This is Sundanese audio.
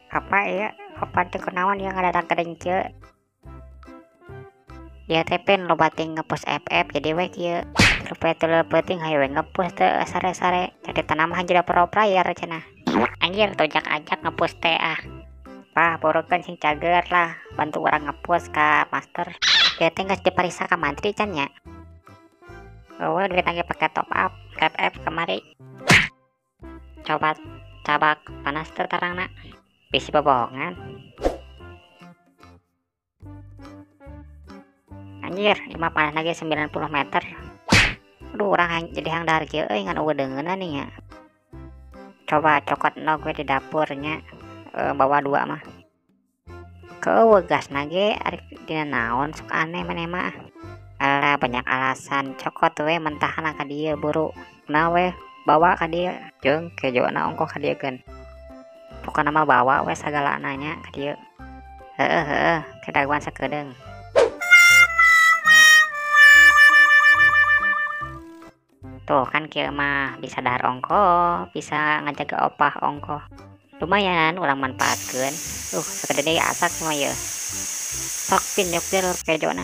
Apa ya? Apa teh kunaon ya ngadadak gering kieu? Ya teh pen loba ting ngepush FF jadi we kieu. Rupa teu penting hayu we ngepush teh sare-sare. Jadi tanam jadi pro player cenah. Anjir tojak ajak ngepush teh ah. Pah borokeun sing cager lah, bantu urang ngepush ka master. Ya teh geus dipariksa ka mantri can nya. Eueuh duit lagi pake top up FF kemari. Coba cabak panas teh tarangna. Bisi bobohongan. Anjir, 5 panas lagi 90 meter. Aduh, urang jadi hang dahar kieu euy ngan eueuh deungeunna nih nya. Coba cokot no gue di dapurnya. Bawa 2 mah. Keueuh gas nage arek dina naon sok aneh maneh mah. Alah banyak alasan cokot we mentahna ka dieu buru. Nah we bawa ka dieu jeung kejona ongkoh ka dieu keun. Pokona mah bawa we sagalana nya ka dieu. Heeh heeh, kedaguan sakedeung. Tuh kan kieu mah bisa dahar ongkoh, bisa ngajaga opah ongkoh. Lumayan urang manfaatkeun. Sakedeung deui asak mah ieu. Sok pin yok jero kejona.